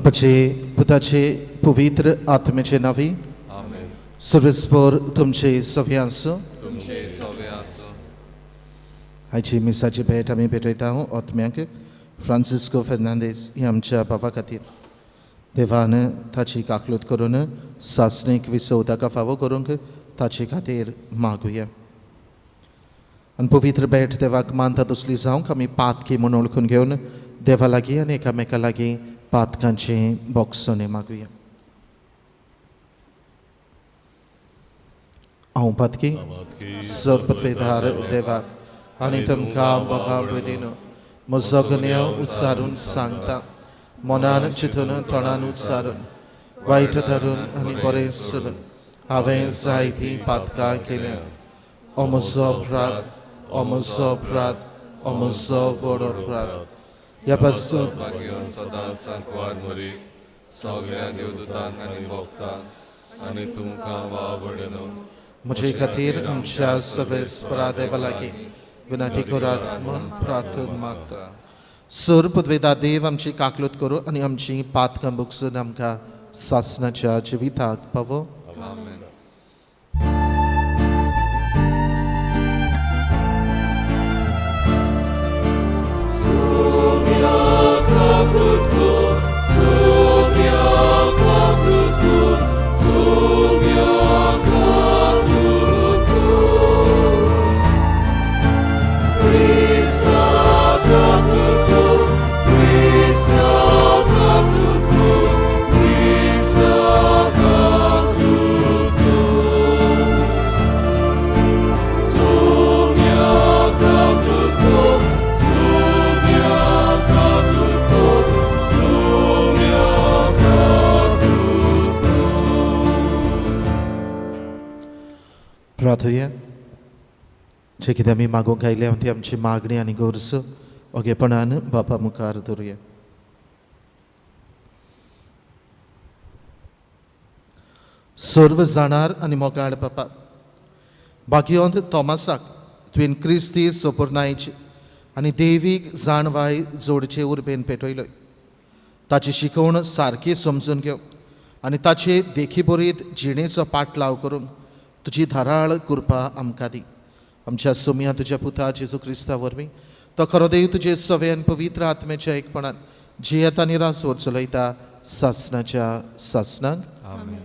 बापाचे पुताचे पवित्र आत्म्याचे नांवी आमेन. सर्वेस्पर तुमचे सवे आसूं. तुमचे सवे आसूं. आयची मिसाची भेट आमी भेटयता आत्म्याक फ्रांसिस्को फेर्नांदीस ही आमच्या बाबा खातीर देवान ताची काकलूत करून सासणीक विसव ताका फावो करूंक ताचे खातीर मागुया. आनी पवित्र भेट देवाक मानता तसली जावंक आमी पातकी म्हूण वळखून घेवन देवा लागीं आनी एकामेका लागीं पातकांची बोगसणी मागुया. हांव पातकी सर्पत्वेधार देवाक आनी तुमकां बाबा भयणीनो म्हजो गुन्यांव उच्चारून सांगता, मनान चिंतून तोंडान उच्चारून वायट धरून आनी बरें सोडून हांवें जायतीं पातकां केल्या. ओ म्हजो अपराध, ओ म्हजो अपराध, ओ म्हजो व्हड अपराध. ह्या पासून घेवन सदांच सांकवार मरी सगळ्या देवदूतांक आनी भक्तांक आनी तुमकां वाव बडयलो. म्हजे खातीर आमच्या सर्वेस्परा देवा लागीं विनंती करात म्हूण प्रार्थना मागता. सर पदवेदा देव आमची काकलूत करूं आनी आमची पातकां भोगसून आमकां सासणाच्या जिविताक पावो. आमेन. प्रार्थुया. जे कितें आमी मागूंक आयल्या ती आमची मागणी आनी गरज ओगेपणान बापा मुखार दवरुया. सर्व जाणार आनी मोगाळ बापा, भाग्यवंत तॉमासाक तुवें क्रिस्ती सोपुर्नायची आनी देवीक जाणवाय जोडचे उर्बेन पेटयलोय. ताची शिकवण सारकी समजून घेव आनी ताचे देखीबरीत जिणेचो पाटलाव करूंक तुजी धाराळ कृपा आमकां दी. आमच्या सोमया तुज्या पुता जेजू क्रिस्ता वरवीं तो खरो देव तुजे सवे आनी पवित्र आत्म्याच्या एकपणान जियेता आनी रासवर चलयता सासणाच्या सासणाक. आमेन.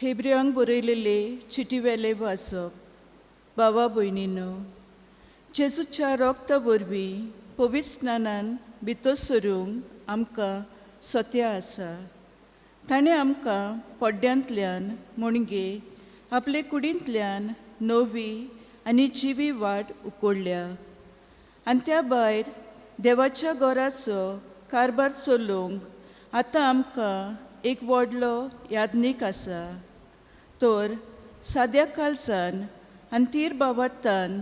हेब्रियांक बरयलेले चिटीवेले वाचप. बाबा भयणीनो, जेजूच्या रोगता वरवीं पवित्र स्नानान भितर सरूंक आमकां सत्या आसा. ताणें आमकां पड्ड्यांतल्यान म्हणगे आपले कुडींतल्यान नवी आनी जिवी वाट उकडल्या आनी त्या भायर देवाच्या घराचो कारभार चलोवंक आतां आमकां एक व्हडलो याज्ञीक आसा. तर साद्या काळजान आनी तीर बाबतान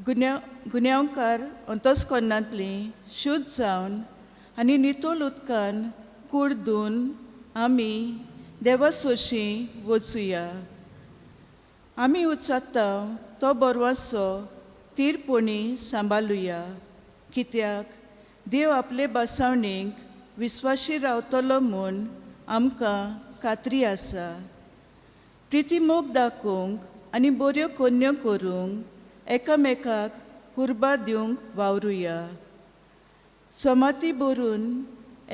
गुन्यांवकार अंतस्करणांतली शुद्ध जावन आनी नितळ उदकान कूड धुवन आमी देवा सोशीं वचुया. आमी उच्चारता तो बरवासो तीरपणी सांबाळुया, कित्याक देव आपले बसावणेक विस्वाशी रावतलो म्हूण आमकां खात्री आसा. प्रितीमोग दाखोवंक आनी बऱ्यो कोन्यो करूंक एकामेकाक उर्बा दिवंक वावरुया. समाती भरून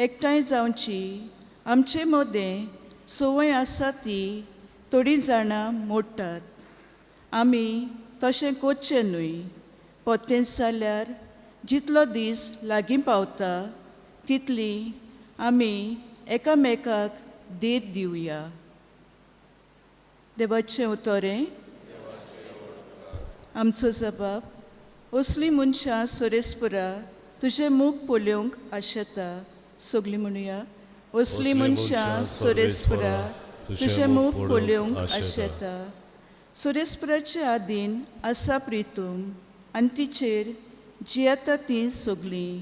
एकठांय जावची आमचे मदें संवय आसा ती थोडीं जाणां मोडटात. आमी तशें करचें न्हय. पोतेंच जाल्यार जितलो दीस लागीं पावता तितली आमी एकामेकाक देद दिवया. देवाचें उतरें आमचो जबाब. असलीं मनशां सोरेस्पुरा तुजें मुख पळोवंक आशेता. सगळीं म्हणुया, असलीं मनशां सोरेस्पुरा तुजें मुख पळोवंक आशेता. सोरेस्पुराचे आदीन आसा प्रितूम आनी तिचेर जियेता तीं सगळीं.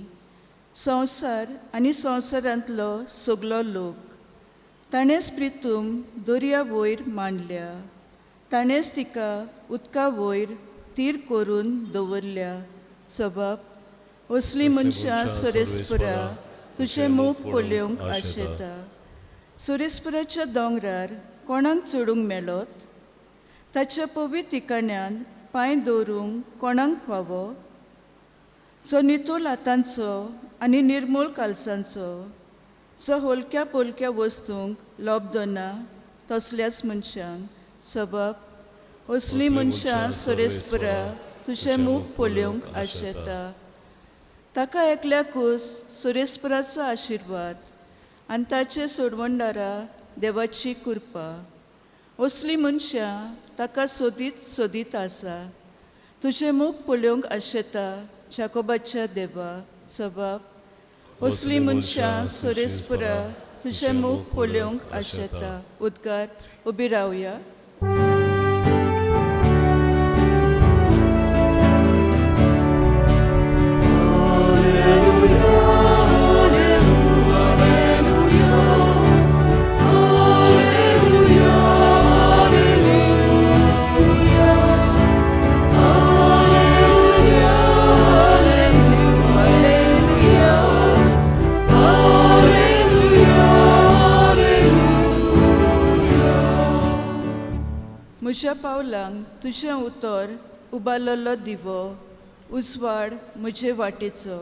संवसार आनी संवसारांतलो सगलो लोक ताणेंच प्रितूम दर्या वयर मांडल्या. ताणेंच तिका उदका वयर तीर करून दवरल्या. सबाब असली मनशां सोरेस्पुरा तुजें मुख पळोवंक आशेता. सोरेस्पुराच्या दोंगरार कोणाक चडूंक मेळत? ताच्या पवित्र ठिकाण्यान पांय दवरूंक कोणाक फावो? जो नितोल हातांचो आनी निर्मूल कालसांचो, जो हलक्या पोलक्या वस्तूंक लोबदना तसल्याच मनशांक. सबब असली मनशां सोरेस्पुरा तुजें मुख पळोवंक आशेता. ताका एकल्याकूच सोरेस्पुराचो आशिर्वाद आनी ताचे सोडवणदारा देवाची कृपा. असली मनशां ताका सोदीत सोदीत आसा. तुजें मुख पळोवंक आशेता जाकोबाच्या देवा. सबाब असली मनशां सोरेस्पुरा तुजें मुख पळोवंक आशेता. उद्गार उबी रावया. म्हज्या पावलांक तुजें उतर उबारलेलो दिवो, उजवाड म्हजे वाटेचो.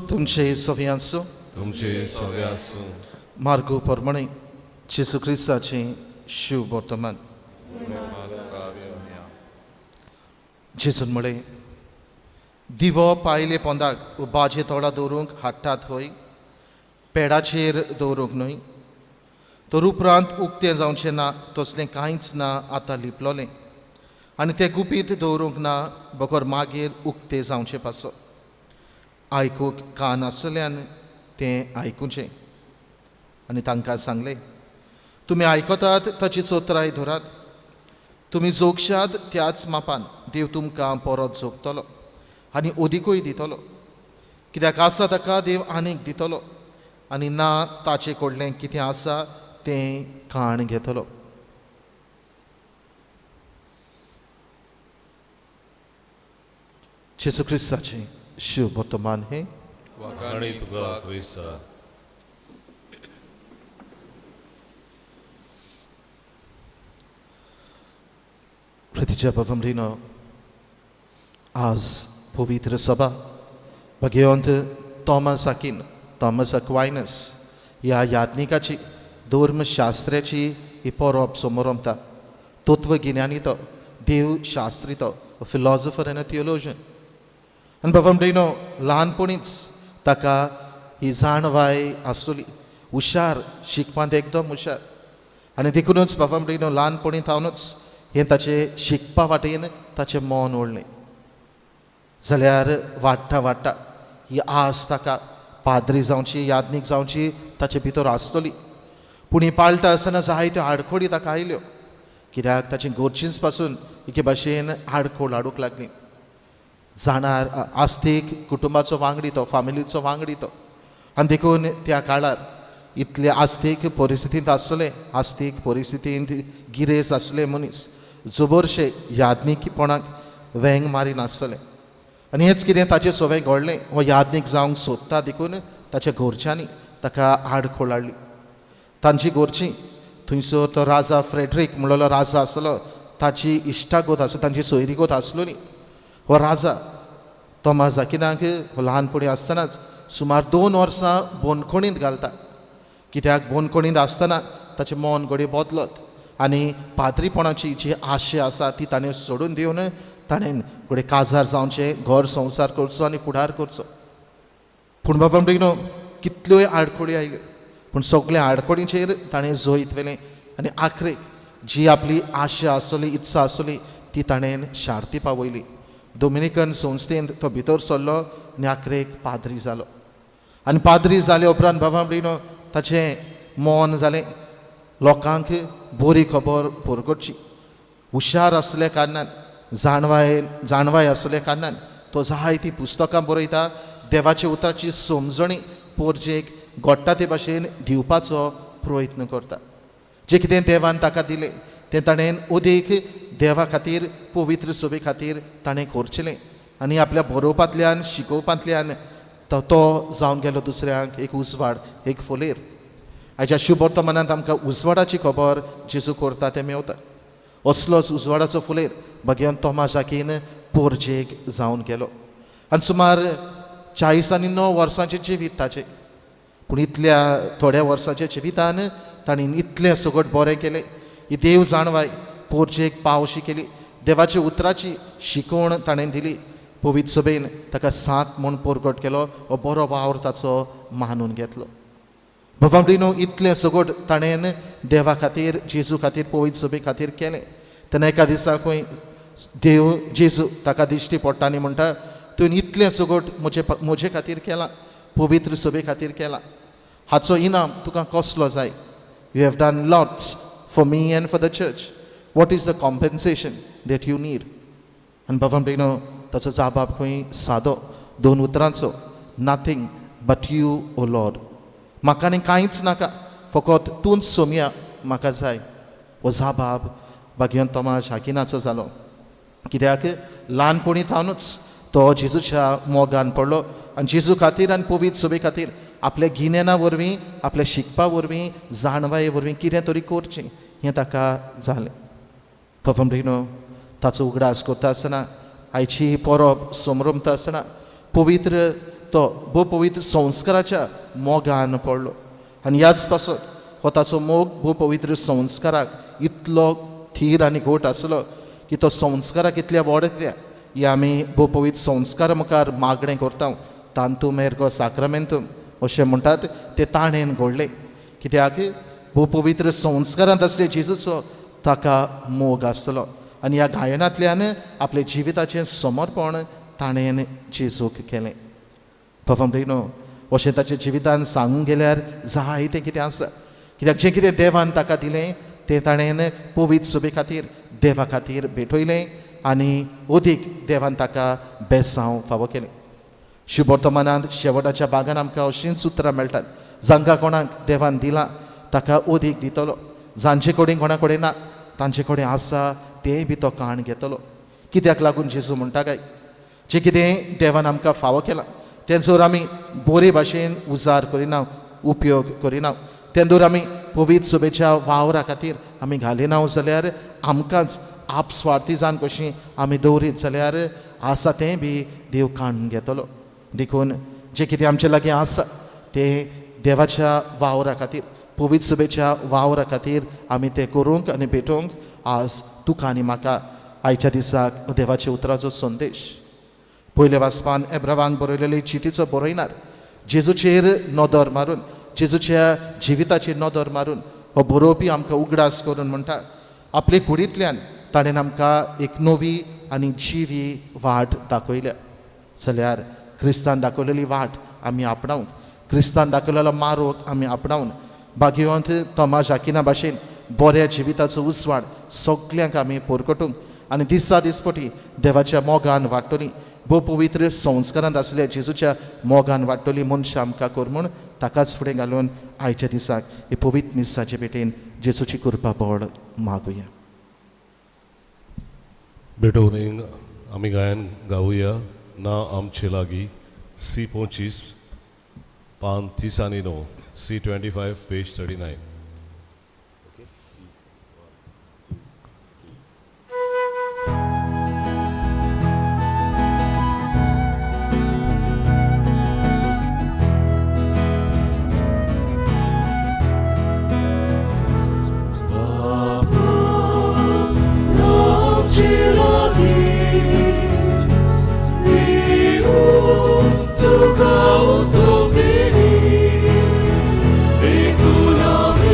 तुमचे सव्यांसू तुमचे सव्यांसू मार्गो परमणे जेसू क्रिस्ताचे शिव वर्तमान. जेसून म्हळे, दिवो पायले पोंदाक उबाजे तोडा दवरूंक हाडटात होय, पेडाचेर दवरूंक न्हय. तर उपरांत उक्तें जावचें ना तसलें कांयच ना आतां लिपलोलें, आनी तें गुपीत दवरूंक ना बगर मागीर उक्तें जावचें पासो. आयकूंक कान आसल्यान तें आयकुचें. आनी तांकां सांगलें, तुमी आयकतात ताची चोत्राय धरात. तुमी जोगशात त्याच मापान देव तुमकां परत जोगतलो आनी ओदिकूय दितलो. कित्याक आसा ताका देव आनीक दितलो, आनी ना ताचे कडलें कितें आसा तें काण घेतलो. जेजू क्रिस्ताचें शिव वर्तमान हें. वाखाणी तुका क्रिस्ता. प्रतिजा बाबामरीनो, आज पवित्र सभा भगवंत थॉमस अकीन, थॉमस अक्वायनस ह्या याज्ञिकाची धर्मशास्त्राची ही परब समोरमता. तत्वगिन्यानी तो, देवशास्त्री तो, फिलॉसॉफर आनी थियोलॉजियन. आनी बाबामरीनो ल्हानपणीच ताका ही जाणवाय आसली, हुशार, शिकपांत एकदम हुशार. आनी देखूनच बाबामरीनो ल्हानपणी थावनूच हें ताचें शिकपा वाटेन ताचें मन ओडलें. जाल्यार वाडटा वाडटा ही आस ताका पाद्री जावची, याज्ञीक जावची ताचे भितर आसतली. पूण ही पाळटा आसतना जायत्यो आडखळी ताका आयल्यो, कित्याक ताचे घरचींच पासून एके भाशेन आडखळ हाडूंक लागली. जाणार आस्तीक कुटुंबाचो वांगडी तो, फामिलीचो वांगडी तो, आनी देखून त्या काळार इतले आस्तीक परिस्थितींत आसले, आस्तीक परिस्थितींत गिरेस्त आसले मनीस जबरशे याज्ञिकपणाक वेंग मारी नासतले. आनी हेंच कितें ताचें सवें घडलें. हो याज्ञीक जावंक सोदता देखून ताच्या घरच्यांनी ताका आडखळ हाडली. तांची घरचीं थंयसर तो राजा फ्रेडरीक म्हणलेलो राजा आसलो, ताची इश्टागत आसलो, तांची सोयरीगत आसलोली. हो राजा थॉमस अकिनाक हो ल्हानपणी आसतनाच सुमार 2 वर्सां बंदखणींत घालता. कित्याक बंदखणींत आसतना ताचें मन घडये बदलत आनी पाद्रीपणाची जी आशा आसा ती ताणें सोडून दिवन ताणें घडये काजार जावचें, घर संवसार करचो आनी फुडार करचो. पूण बाबा न्हू कितल्योय आडखळी आयल्यो, पूण सगळ्या आडखळींचेर ताणें जैत व्हेलें आनी आखरेक जी आपली आशा आसली, इत्सा आसली ती ताणें शार्ती पावयली. डोमिनिकन संस्थेंत तो भितर सरलो आनी आखरेक पाद्री जालो. आनी पाद्री जाले उपरांत बाबा भयणो ताचें मन जालें लोकांक बरी खबर परगटची. हुशार आसल्या कारणान, जाणवाय आसल्या कारणान तो जायतीं पुस्तकां बरयता, देवाच्या उतराची समजणी पोरजेक घडटा ते भाशेन दिवपाचो प्रयत्न करता. जें कितें देवान ताका दिलें तें ताणें अदीक देवा खातीर, पवित्र सभे खातीर ताणें खर्चलें आनी आपल्या बरोवपांतल्यान, शिकोवपांतल्यान तो जावन गेलो दुसऱ्यांक एक उजवाड, एक फोलेर. आयच्या शुभवर्तमानांत आमकां उजवाडाची खबर जेजू करता तें मेवता. असलोच उजवाडाचो फुलेर भगवान तोमास आकीन पोरजेक जावन गेलो. आनी सुमार 49 वर्सांचें जिवीत ताचें, पूण इतल्या थोड्या वर्सांच्या जिवितान ताणें इतलें सगट बरें केलें. ही देव जाणवाय पोरजेक पावशी केली, देवाच्या उतराची शिकवण ताणें दिली. पवित्र सभेन ताका सात म्हूण परगट केलो, हो बरो वावर ताचो मानून घेतलो. बाबा भयणो इतलें सगट ताणें देवा खातीर, जेजू खातीर, पवित्र सभे खातीर केलें. तेन्ना एका दिसा खंय देव जेजू ताका दिश्टी पडटा आनी म्हणटा, तुवें इतलें सगट म्हजे खातीर केलां, पवित्र सभे खातीर केलां, हाचो इनाम तुका कसलो जाय? You have done lots for me and for the church, what is the compensation that you need? आनी बाबा भयणो ताचो जाबाब खंय सादो, दोन उतरांचो, nothing but you O Lord. म्हाका आनी कांयच नाका, फकत तूंच सोमया म्हाका जाय. हो जाबाब भाग्यन तोमास आकिनाचो जालो. कित्याक ल्हानपणी थावनूच तो जेजूच्या मोगान पडलो आनी जेजू खातीर आनी पवित्र सभे खातीर आपल्या गिन्याना वरवीं, आपल्या शिकपा वरवीं, जाणवाये वरवीं कितें तरी करचें हें ताका जालें. बाबा भयणो ताचो उगडास करता आसतना, आयची परब समरमता आसतना पवित्र तो भोव पवित्र संस्काराच्या मोगान पडलो. आनी ह्याच पासत हो ताचो मोग भोव पवित्र संस्काराक इतलो थीर आनी घोट आसलो की तो संस्काराक इतल्या व्हड येतल्या. ही आमी भोव पवित्र संस्कारा मुखार मागणें करता, तांतूम एर्गो साक्रामेंतूम अशें म्हणटात, तें ताणेन घडलें. कित्याक भोव पवित्र संस्कारांत आसले जेजूचो ताका मोग आसतलो आनी ह्या गायनांतल्यान आपल्या जिविताचें समर्पण ताणेन जेजूक केलें. बाबा भयणो अशें ताच्या जिवितान सांगूंक गेल्यार जायतें कितें आसा. कित्याक जें कितें देवान ताका दिलें तें ताणें पवित्र सभे खातीर, देवा खातीर भेटयलें आनी अदीक देवान ताका बेसांव फावो केलें. शुभवर्तमानांत शेवटाच्या भागान आमकां अशींच उतरां मेळटात, जांकां कोणाक देवान दिलां ताका अदीक दितलो, जांचे कडेन कोणा कडेन ना तांचे कडेन आसा तें बी तो काण घेतलो. कित्याक लागून जेजू म्हणटा काय, जें कितें देवान आमकां फावो केलां तें जर आमी बरे भाशेन उजार करिना, उपयोग करिना, तें जर आमी पवित्र सभेच्या वावरा खातीर आमी घालिना जाल्यार आमकांच आपस्वार्थी जावन कशी आमी दवरीत जाल्यार आसा तें बी देव काडून घेतलो. देखून जें कितें आमचे लागीं आसा तें देवाच्या वावरा खातीर, पवित्र सभेच्या वावरा खातीर आमी तें करूंक आनी भेटोवंक आज तुका आनी म्हाका आयच्या दिसाक देवाच्या उतराचो संदेश. पयल्या वाचपान एब्रावांक बरयलेले चिटीचो बरयणार जेजूचेर नदर मारून, जेजूच्या जिविताचेर नदर मारून हो बरोवपी आमकां उगडास करून म्हणटा, आपले कुडींतल्यान ताणें आमकां एक नवी आनी जिवी वाट दाखयल्या. जाल्यार क्रिस्तान दाखयलेली वाट आमी आपणावंक, क्रिस्तान दाखयलेलो मार्ग आमी आपणावन भाग्यवंत तोमास आकिना भाशेन बऱ्या जिविताचो उजवाड सगल्यांक आमी परगटूंक आनी दिसा दिसपटी देवाच्या मोगान वाडटली, भोव पवित्र संस्कारांत आसल्या जेजूच्या मोगान वाडटली मनशां आमकां कर म्हूण ताकाच फुडें घालून आयच्या दिसाक हे पवित्र मिसाचे भेटेन जेजूची कृपा बळ मागुया. भेटोवणी आमी गायन गावया ना आमचे लागीं सी 25 पान 30 आनी 9 सी 25 पेज 39. Go to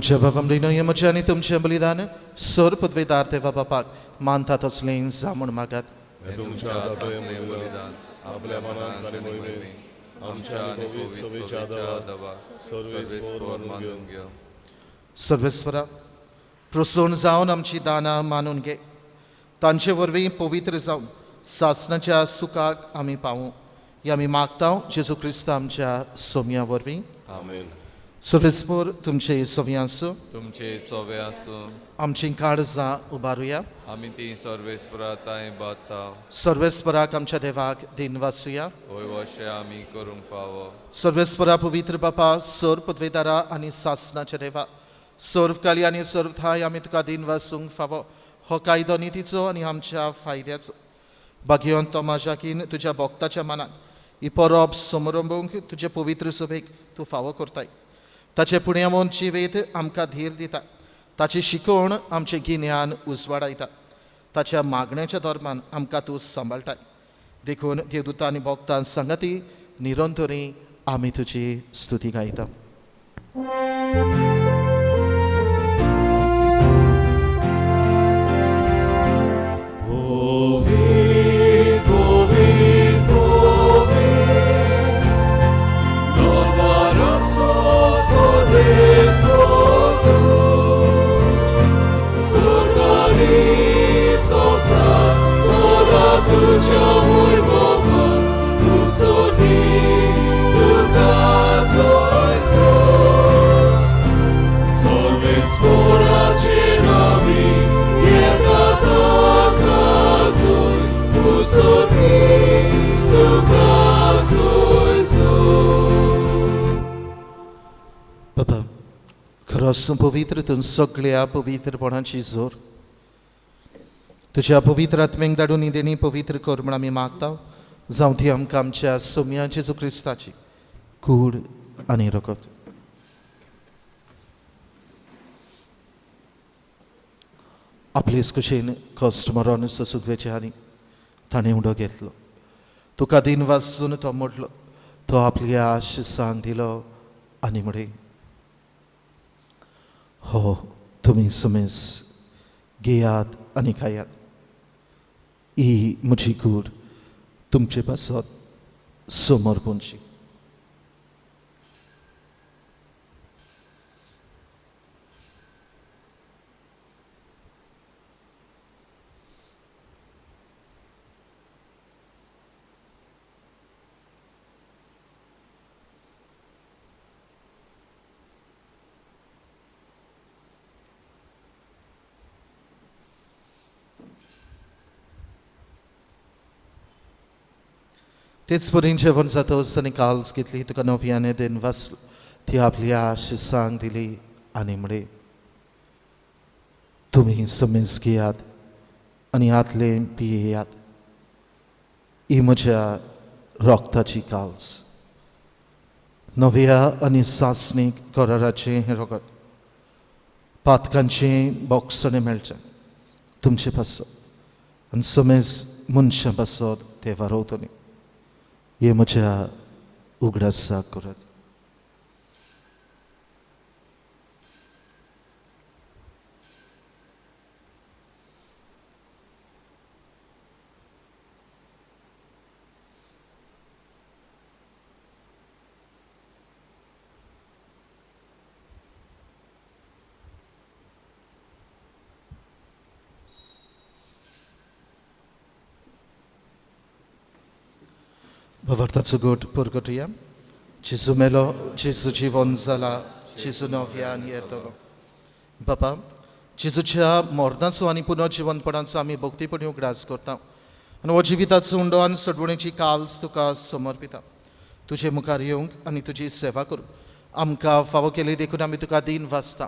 म्हज्या बाबा न्हय म्हजें आनी तुमचें बलिदान सर पदवेदार देवा बापाक मानता तसलें जावं म्हूण मागात. तुमच्या हातांतलें बलिदान आपल्या मनात आनी मोहिमेन आमच्या आनी पवित्र सभेच्या दवा सर्वेस्पर मानून घे. सर्वेस्परा प्रसन्न जावन आमची दानां मानून घे, तांचे वरवीं पवित्र जावन सासणाच्या सुखाक आमी पावूं ही आमी मागता जेजू क्रिस्त आमच्या सोम्या वरवीं. आमेन. सर्वेस्पर तुमचे सोवे आसूं. तुमचे सोवे आसूं. आमची काळजां उबारुया. आमी ती सर्वेस्परा तांय बाता. सर्वेस्पराक आमच्या देवाक दिन वाचुया. वय वशें आमी करूंक फावो. सर्वेस्परा पवित्र बापा सर्व पदवेदारा आनी सासणाच्या देवा सर्व काली आनी सर्व थाय आमी तुका दिन वासूंक फावो. हो कायदो नितीचो आनी आमच्या फायद्याचो. भाग्योन तोमाजाकीन तुज्या भक्ताच्या मनाक ही परब समरंबूंक तुजे पवित्र सभेक तूं फावो करताय. ताचे पुण्यावन जिवेत आमकां धीर दिता. ताची शिकवण आमचें गिन्यान उजवाडायता. ताच्या मागण्याच्या धर्मान आमकां तूं सांबाळटाय. देखून देवदूतां आनी भक्तां सांगाती निरंतरी आमी तुजी स्तुती गायता. बाबा खरोच पवित्र तूं सगळ्या पवित्रपणाची जोर तुज्या पवित्र आत्म्यांक धाडून ही देणी पवित्र कर म्हूण आमी मागता. जावं ती आमकां आमच्या सोम्या जेजू क्रिस्ताची कूड आनी रगत. आपलेच कुशीन कश्ट मरोन सोसूंक आनी ताणें उडो घेतलो. तुका दिन वाचून तो मोडलो. तो आपल्या शिसांक दिलो आनी म्हळें, हो तुमी समेज घेयात आनी खायात. ही म्हजी कूड तुमचे पासत समोर पोंची. तेच परीन जेवण जातच आनी काल्स घेतली तुका नव्याने then वाचलो. ती आपल्या शिसांक दिली आनी म्हळें, तुमी समेज घेयात आनी हातलें पियेयात. ही म्हज्या रोगताची काल्स, नव्या आनी सासणीक कराराचें हें रगत. पातकांचें बोगसणें मेळचें तुमचे पासत आनी समेज मनशां पासत तें वारोवतलें. हे म्हज्या उगडासाक करात. भवार्थाचो गोट परगटुया. जेजू मेलो, जेजू जिवन जाला, जेजू नव्यान येतलो. बापा जेजूच्या मरणाचो आनी पुनर्जिवनपणाचो आमी भक्तीपणी उगडास करता आनी हो जिविताचो उंडो आनी सोडवणेची काल्स तुका समर्पिता. तुजे मुखार येवंक आनी तुजी सेवा करूंक आमकां फावो केली देखून आमी तुका दीन वाचता.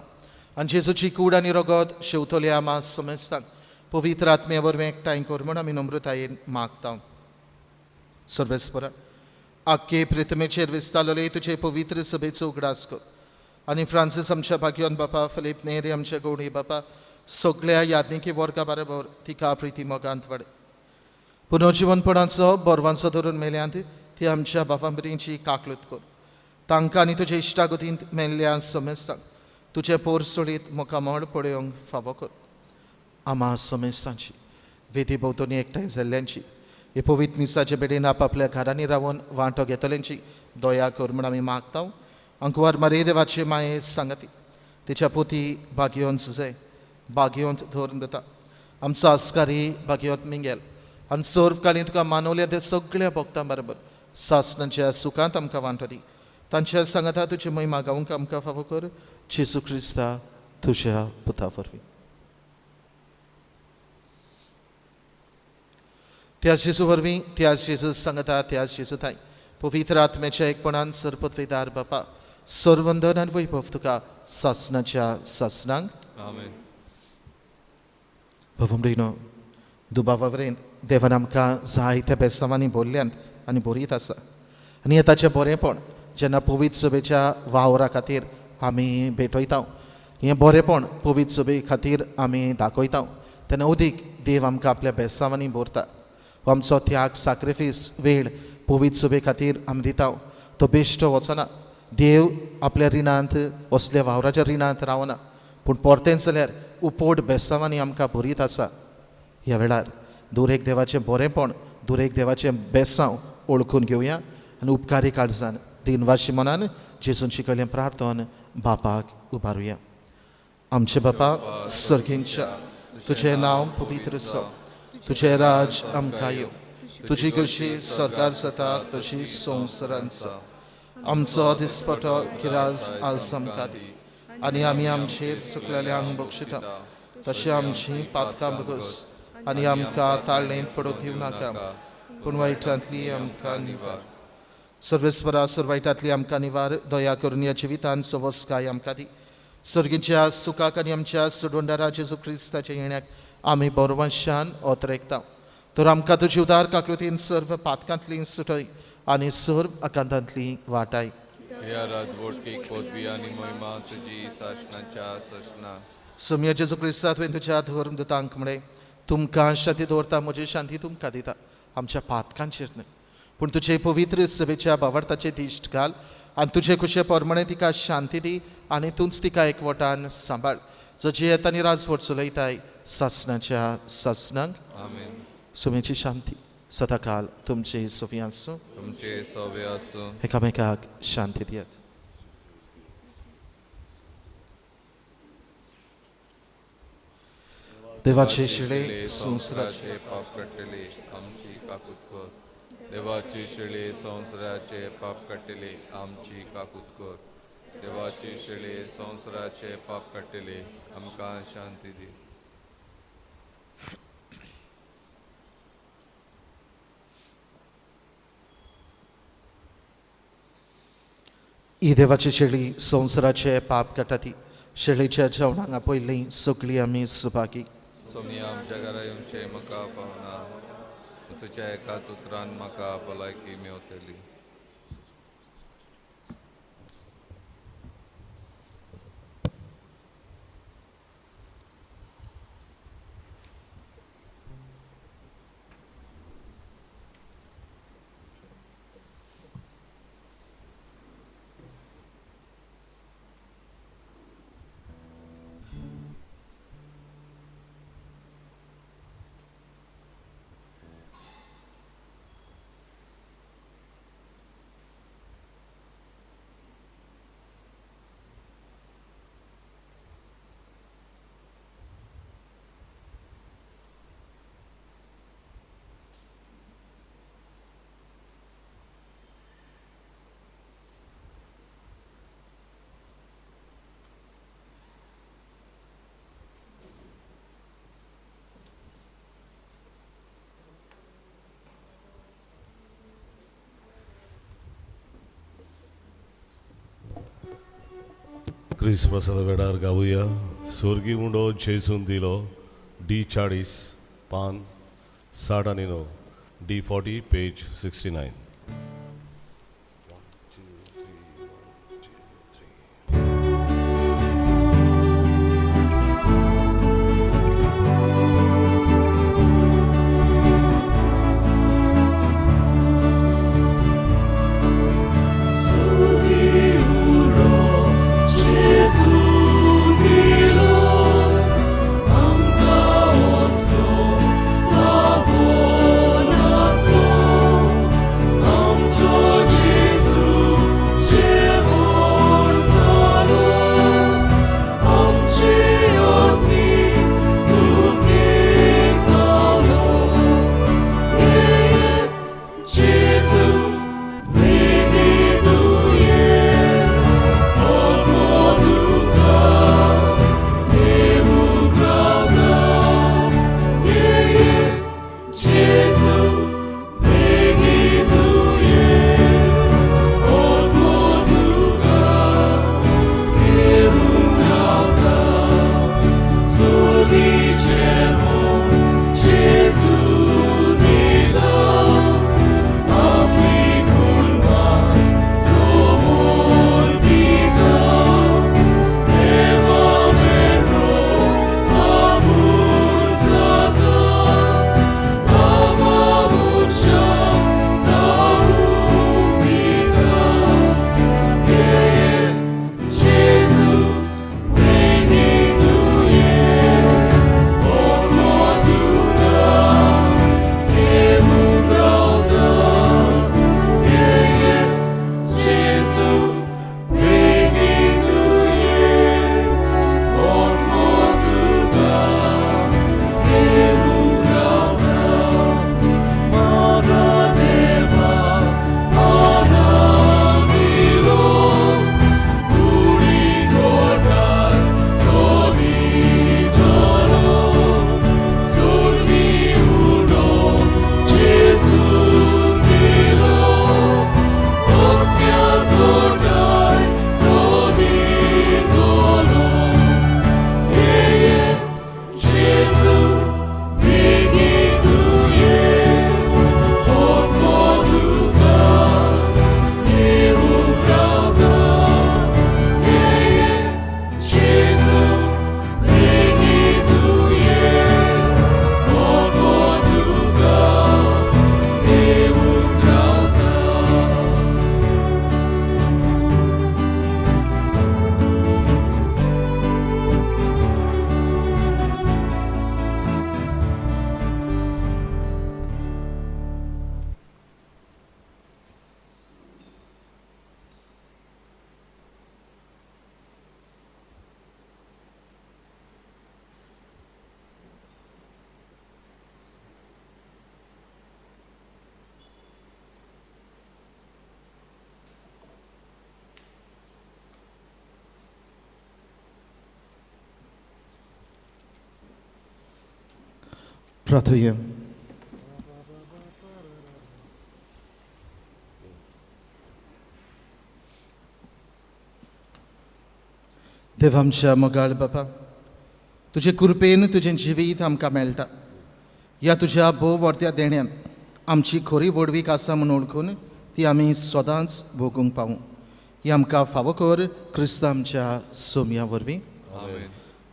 आनी जेजूची कूड आनी रगत शेवतले आमा समेस्तांक पवित्र आत्म्या वरवीं एकठांय कर म्हूण आमी नम्रतायेन मागता. सर्वेस्परा आख्खे प्रिथमेचेर विस्तारलेले तुजे पवित्र सभेचो उगडास कर आनी फ्रांसीस आमच्या भाग्योन बापा, फिलीप नेरी आमच्या गौणी बापा, सगळ्या यादनिकी वर्गा बरोबर तिका प्रिती मोगांत वाडय. पुनर्जिवनपणाचो बोरवांचो धरून मेल्यांत ती आमच्या बापांबरींची काकलूत कर. तांकां आनी तुजे इश्टागतींत मेल्ल्या समेस्तांक तुजें पोरसुळीत मुखामळ पळोवंक फावो कर. आमा समेस्तांची वेदी भोंवतणी एकठांय जाल्ल्यांची हे पवित्र मिसाचे बेडीन आपापल्या घरांनी रावन वांटो घेतल्यांची दया कर म्हूण आमी मागता. अंकुवार मारी देवाची माये सांगती तिच्या पोती भाग्योन सुजय भाग्योंत धरून दिता आमचो आस्कारी भाग्योंत मिंगेल आनी सर्व काळी तुका मानवल्या ते सगळ्या भक्तां बरोबर सासणाच्या सुखांत आमकां वांटो दी. तांच्या सांगाता तुजी महिमा गावंक आमकां फावो कर. जेजू क्रिस्ता तुज्या पुता वरवीं. त्याच जेजू वरवीं, त्याच जेजू सांगता, त्याच जेजू थांय पवित्र आत्म्याच्या एकपणान सरपतवेदार बापा सर्वंदन आनी वैभव तुका सासणाच्या सासणांक. आमेन. भवमडिनो दुबावा वरेंत देवान आमकां जायत्या बेसांवांनी बोल्ल्यांत आनी बरीत आसा आनी हें ताचें बरेंपण जेन्ना पवित्र सभेच्या वावरा खातीर आमी भेटयता, हें बरेंपण पवित्र सभे खातीर आमी दाखयता तेन्ना अदीक देव आमकां आपल्या बेसांवांनी भरता. आमचो त्याग साक्रिफीस वेळ पवित्र सभे खातीर आमी दिता तो बेश्टो वचना. देव आपल्या रिणांत असल्या वावराच्या रिणांत रावना पूण परतेंच जाल्यार उपोट बेसांवांनी आमकां भरीत आसा. ह्या वेळार दुरेक देवाचें बरेंपण दुरेक देवाचें बेसांव ओळखून घेवया आनी उपकारी काळजान दिनवाशी मनान जेजून शिकयलें प्रार्थन बापाक उबारुया. आमचे बापा सर्गींच्या तुजें नांव पवित्र जावं, तुजें राज आमकां येवं, तुजी कशी सरकार जाता तशी संवसारांत जावं. आमचो दिसपटो गिराज आज आमकां दी आनी आमी आमचेर चुकलेल्यांक बक्षिता तशें आमची पातकां बगस आनी आमकां ताळणेंत पडूंक दिवं नाका पूण वायटांतली आमकां निवार. सर्वेस्परा सर वायटांतली आमकां निवार. दया करून ह्या जिवितान सवस्काय आमकां दी. सर्गीच्या सुखाक आनी आमच्या सुडवंडारा जेजू क्रिस्ताच्या येण्याक आमी बरवंशान ओतरेकता. तर आमकां तुजी उदार काकृतीन सर्व पातकांतली सुटय आनी सर्व आकांतांतली वाटाय. ह्या राजवटकीक पदवी आनी महिमा तुजी सासणाच्या सासणा. सोम्या जेजू क्रिस्ता तुवें तुज्या धर्म दुतांक म्हळें तुमकां शांती दवरता म्हजी शांती तुमकां दिता. आमच्या पातकांचेर न्हय पूण तुजे पवित्र सभेच्या भावार्थाचे दिश्ट घाल आनी तुजे खुशे प्रमाणे तिका शांती दी आनी तूंच तिका एकवटान सांबाळ जो जियेता आनी राजवट चलयताय सासणाच्या सासणांक. आमेन. सोम्याची शांती सदाकाल तुमचे सोफी आसूं. तुमचे सोवे आसूं. एकामेकाक शांती दियात. देवाचे शिळे संवसाराचे पाप काडटले आमची काकूत कर. देवाची शिळे संवसाराचे पाप काडटले आमची काकूत कर. देवाची शिळे संवसाराचे पाप काडटले आमकां शांती दी. ही देवाची शेळी संवसाराचे पाप काडटा ती शेळीच्या जेवणाक आपयली सगळी आमी सुभागी. सोमी आमच्या घरा येवचें म्हाका फावना, तुज्या एकाच उतरान म्हाका भलायकी मेवतली. क्रिसमसाच्या वेळार गावया स्वर्गी उंडो जेजून दिलो डी 40 पान 69 डी 40 पेज 69. Jesus. प्रार्थुया. देव आमच्या मोगाळ बापा, तुजे कृपेन तुजें जिवीत आमकां मेळटा. ह्या तुज्या भोव व्हडत्या देण्यांत आमची खरी व्हडवीक आसा म्हूण वळखून ती आमी सदांच भोगूंक पावूं. ही आमकां फावो कर क्रिस्त आमच्या सोमया वरवीं.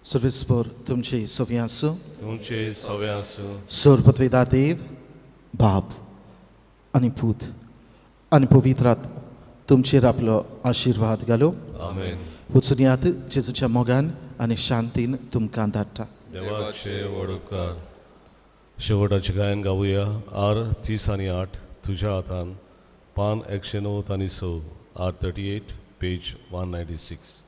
सर्वेस्पर तुमची सोव्यां आसूं. तुमचे सवे आसूं. सर्वपत्वेदार देव बाप आनी पूत आनी पवित्र आत्मो तुमचेर आपलो आशिर्वाद घालूं. आमेन. वचून यात जेजूच्या मोगान आनी शांतीन तुमकां धाडटा. देवाचे व्हड उपकार. शेवटाचें गायन गावया आर 38 तुज्या हातान, पान 109 आनी 6, आर 38, पेज 196.